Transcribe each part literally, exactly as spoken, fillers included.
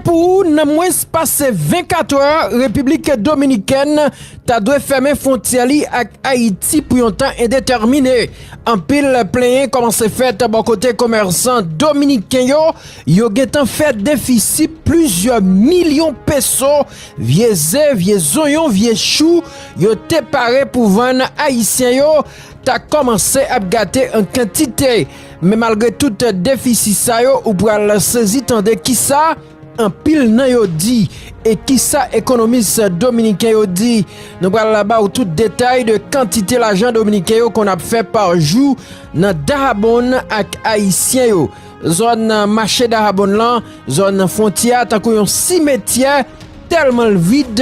Pou ou, nan mwens pase vennkat è, Repiblik Dominikèn ta dwe fèmen fwontyè li ak Ayiti pou yon tan endetèmine. Anpil plenyen kòmanse fèt bò kote komèsan dominiken yo. Yo gentan fè defisi plizyè milyon peso. Vye ze, vye zonyon, vye chou, yo te pare pou vann Ayisyen yo, ta kòmanse ap gate an kantite. Men malgre tout defisi sa yo, ou pral sezi tande kisa anpil nan yo di e kisa ekonomis dominiken yo di. Nou pral ba ou tout detay de kantite lajan dominiken yo konn ap fè pa jou nan Dajabon ak Ayisyen yo. Zòn mache Dajabon lan, zòn fwontyè a, tankou yon simetyè, tèlman l vid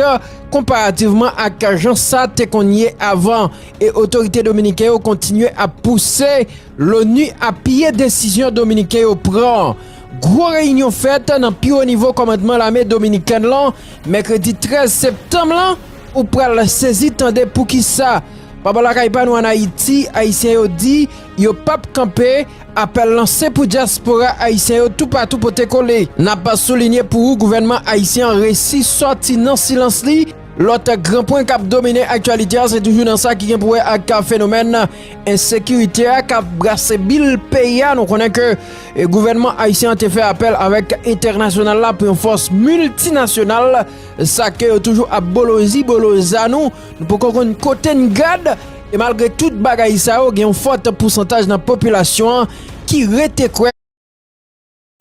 konparativman ak jan sa te konn ye avan. E otorite dominiken yo kontinye ap pouse l'ONU apiye desizyon dominiken yo pran. Gwo reyinyon fèt nan pi wo nivo kòmandman lame dominikèn lan, mèkredi trèz septanm lan, ou pral sezi tande poukisa. Pa bò lakay pa nou ann Ayiti, Ayisyen yo di yo p ap kanpe, apèl lanse pou dyaspora ayisyen yo toupatou pote kole. N ap soulinye pou ou, gouvènman ayisyen an resi sòti nan silans li. Lòt gran pwen k ap domine aktyalite a, se toujou nan sa ki gen pou wè ak fenomèn ensekirite a k ap brase bil peyi a. Nou konnen ke, e, gouvènman ayisyen an te fè apèl avèk entènasyonal la pou yon fòs miltinasyonal, sa ke yo toujou ap bolozi boloza nou. Nou poko konn kote n gad. E malgre tout bagay sa yo, gen yon fòt pousantaj nan popilasyon an ki rete kwè.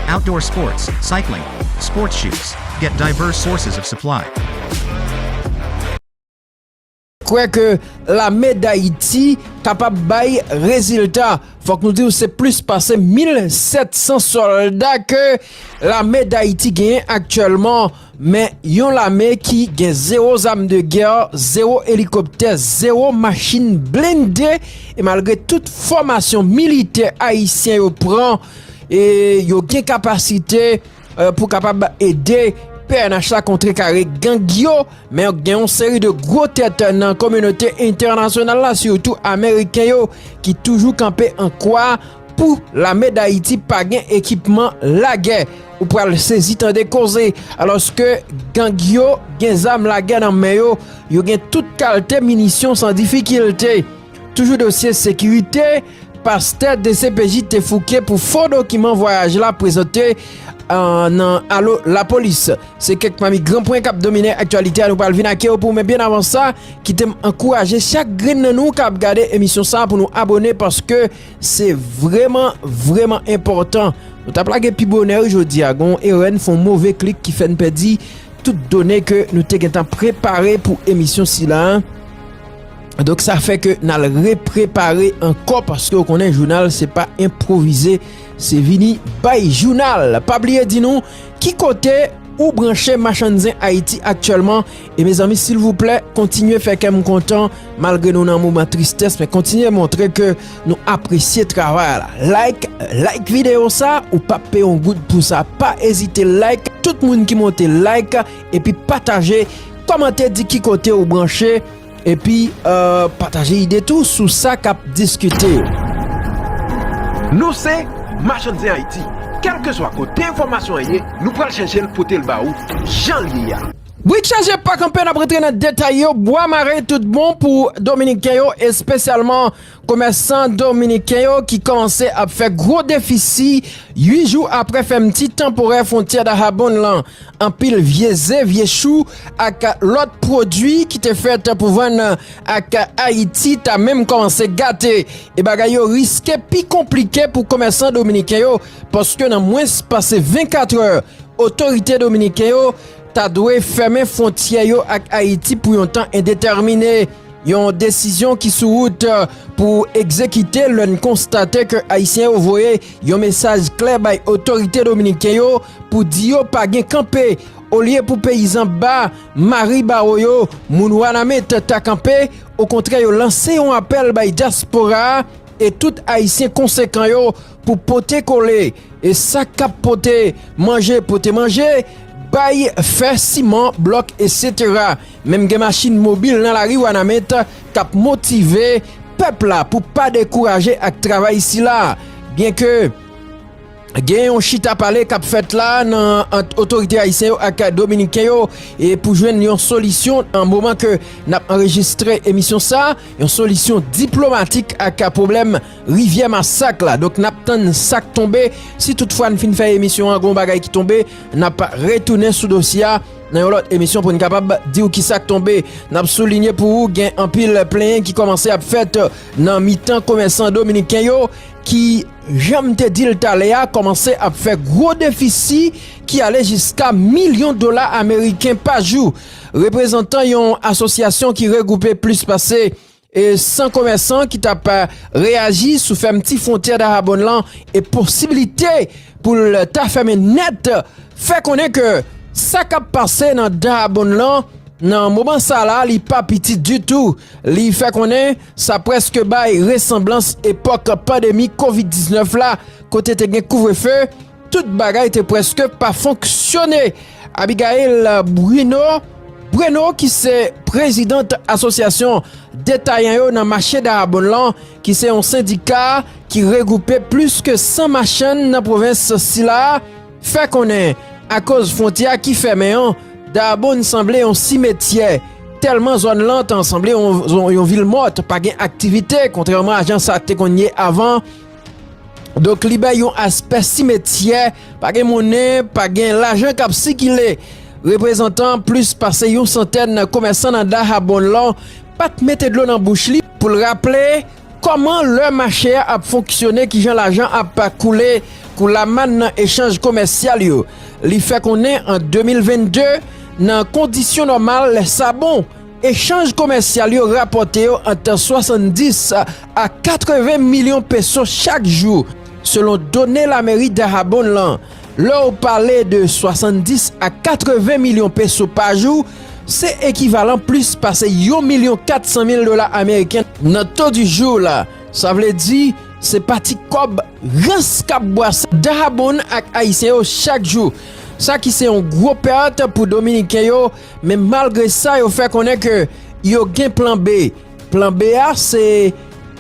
Outdoor sports, cycling, sports shoes. Get diverse sources of supply. Kwè ke Lame Dayiti kapab bay rezilta. Fòk nou di w se plis pase mil sèt san sòlda ke Lame Dayiti genyen aktyèlman. Men yon lame ki gen zewo zam de gè, zewo elikoptè, zewo machin blende, e malgre tout fòmasyon militè ayisyen yo pran, e yo gen kapasite, e, pou kapab ede P N H la kontrekare gang yo, men gen yon seri de gwo tèt nan kominote entènasyonal la, sitou ameriken yo, ki toujou kanpe an kwa pou Lame Dayiti pa gen ekipman lagè. Ou pral sezi tande koze, alòske gang yo gen zam lagè nan men yo, yo gen tout kalte minisyon san difikilte. Toujou dosye sekirite, pastè D C P J te fouke pou fo dokiman vwayaj la prezante, e, nan alo lapolis. Se kèk pami gran pwen k ap domine aktyalite a, nou pral vin ak yo pou, men byen avan sa, kite m ankouraje chak grenn nan nou k ap gade emisyon sa a pou nou abòne, paske se vrèman, vrèman enpòtan. Nou t ap lage pi bonè wi jodi a, gen yon erè n fè, yon move klik ki fè n pèdi tout done ke nou te gentan prepare pou emisyon sila a. Donk sa fè ke n al reprepare ankò, paske w konnen jounal se pa enpwovize, se vini bay jounal. Pa bliye di nou ki kote ou branche Machann Zen Ayiti aktyèlman. E mezanmi, silvouplè, kontinye fè kè m kontan, malgre nou nan moman tristès, men kontinye montre ke nou apresye travay la. Like, like videyo sa, ou p ap peye yon goud pou sa. Pa ezite like. Tout moun ki monte like, epi pataje, kòmante, di ki kote ou branche, epi, e, pataje ide tou sou sa k ap diskite yo. Nou se Machann Zen Ayiti. Kèlkeswa kote enfòmasyon an ye, nou pral chèche l pote l ba ou jan l ye a. Brik chaje pa kanpe, n ap rantre nan detay yo. Bwa mare tout bon pou Dominiken yo, espesyalman komèsan dominiken yo ki kòmanse ap fè gwo defisi uit jou apre fèmti tanporè fwontyè Dajabon lan. Anpil vye ze, vye chou ak lòt pwodui ki te fèt pou vann ak Ayiti ta menm kòmanse gate. E bagay yo riske pi konplike pou komèsan dominiken yo, paske nan mwens pase vennkat è, otorite dominiken yo ta dwe fèmen fwontyè yo ak Ayiti pou yon tan endetèmine. Yon desizyon ki sou wout, e, pou egzekite lè n konstate ke Ayisyen yo voye yon mesaj klè bay otorite dominiken yo pou di yo pa gen kanpe. Olye pou peyizan ba, mari bawo yo, moun Wanament ta kanpe, okontrè yo lanse yon apèl bay dyaspora a e tout Ayisyen konsekan yo pou pote kole. E sa k ap pote manje, pote manje, bay, fè, siman, blòk, etsetera. Menm gen machin mobil nan lari Wanament k ap motive pèp la pou pa dekouraje ak travay sila. Byenke Gen yon chita pale k ap fèt la nan ant otorite ayisyen yo ak dominiken yo e pou jwenn yon solisyon nan moman ke n ap anrejistre emisyon sa, yon solisyon diplomatik ak pwoblèm Rivyè Masak la. Donk n ap tann sa k tonbe. Si toutfwa n fin fè emisyon an, gen yon bagay ki tonbe, n ap retounen sou dosye a nan yon lòt emisyon pou n kapab di w kisa k tonbe. N ap soulinye pou ou, gen anpil plenyen ki kòmanse ap fèt nan mitan komèsan dominiken yo ki, jan m te di l talè a, kòmanse ap fè gwo defisi ki ale jiska milyon dola ameriken pa jou. Reprezantan yon asosyasyon ki regwoupe plis pase e san komèsan ki t ap reyaji sou fèmti fwontyè Dahabon lan e posiblite pou l ta fèmen nèt, fè konnen ke sa k ap pase nan Dahabon lan nan moman sa la, li pa piti ditou. Li fè konnen sa prèske bay resanblans epòk pandemi kovid diznèf la, kote te gen kouvrefe, tout bagay te prèske pa fonksyone. Abigail Bruno, Bruno, ki se prezidant asosyasyon detayan yo nan mache Dahabon lan, ki se yon sendika ki regwoupe plis ke san machann nan pwovens sila, fè konnen akoz fwontyè a ki fèmen an, Dahabon sanble yon simetyè. Tèlman zòn lan tan sanble yon, yon, yon vil mòt, pa gen aktivite, kontrèman a jan sa te konn ye avan. Donk, li bay yon aspè simetyè, pa gen monnen, pa gen lajan k ap sikile. Reprezantan plis pase yon santèn komèsan nan Dahabon lan pa t mete dlo nan bouch li pou l raple kòman lè mache a ap fonksyone, kijan lajan ap koule kou lamann nan echanj komèsyal yo. Li fè konnen an de mil vennde, nan kondisyon nòmal, lè sa bon, echanj komèsyal yo rapòte yo ant swasanndis a katreven milyon peso chak jou, selon done lameri Dahabon lan. Lè w pale de swasanndis a katreven milyon peso pa jou, se ekivalan plis pase yon milyon kat san mil dola ameriken nan to di jou la. Sa vle di, se pa ti kòb rans k ap bwase Dahabon ak Ayisyen yo chak jou. Sa ki se yon gwo pèt pou Dominiken yo, men malgre sa, yo fè konnen ke yo gen plan B. Plan B a, se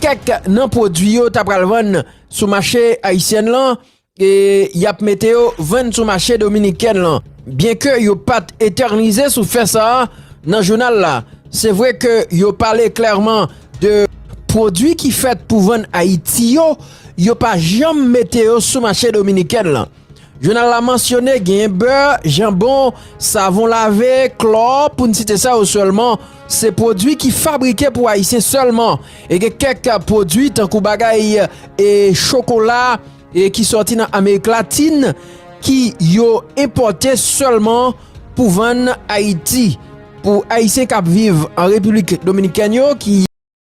kèk nan pwodui yo ta pral vann sou mache ayisyèn lan, e y ap mete yo vann sou mache dominikèn lan. Byenke yo pa t etènize sou fè sa a nan jounal la, se vre ke yo pale klèman de pwodui ki fèt pou vann Ayiti yo, yo pa janm mete yo sou mache dominikèn lan. Jounal la mansyone genyen bè, janbon, savon lave, klò, pou n site sa yo sèlman. Se pwodui ki fabrike pou Ayisyen sèlman. E gen kèk pwodui tankou bagay e chokola e ki sòti nan Amerik Latin ki yo enpòte sèlman pou vann Ayiti. Pou Ayisyen k ap viv an Repiblik Dominikèn yo ki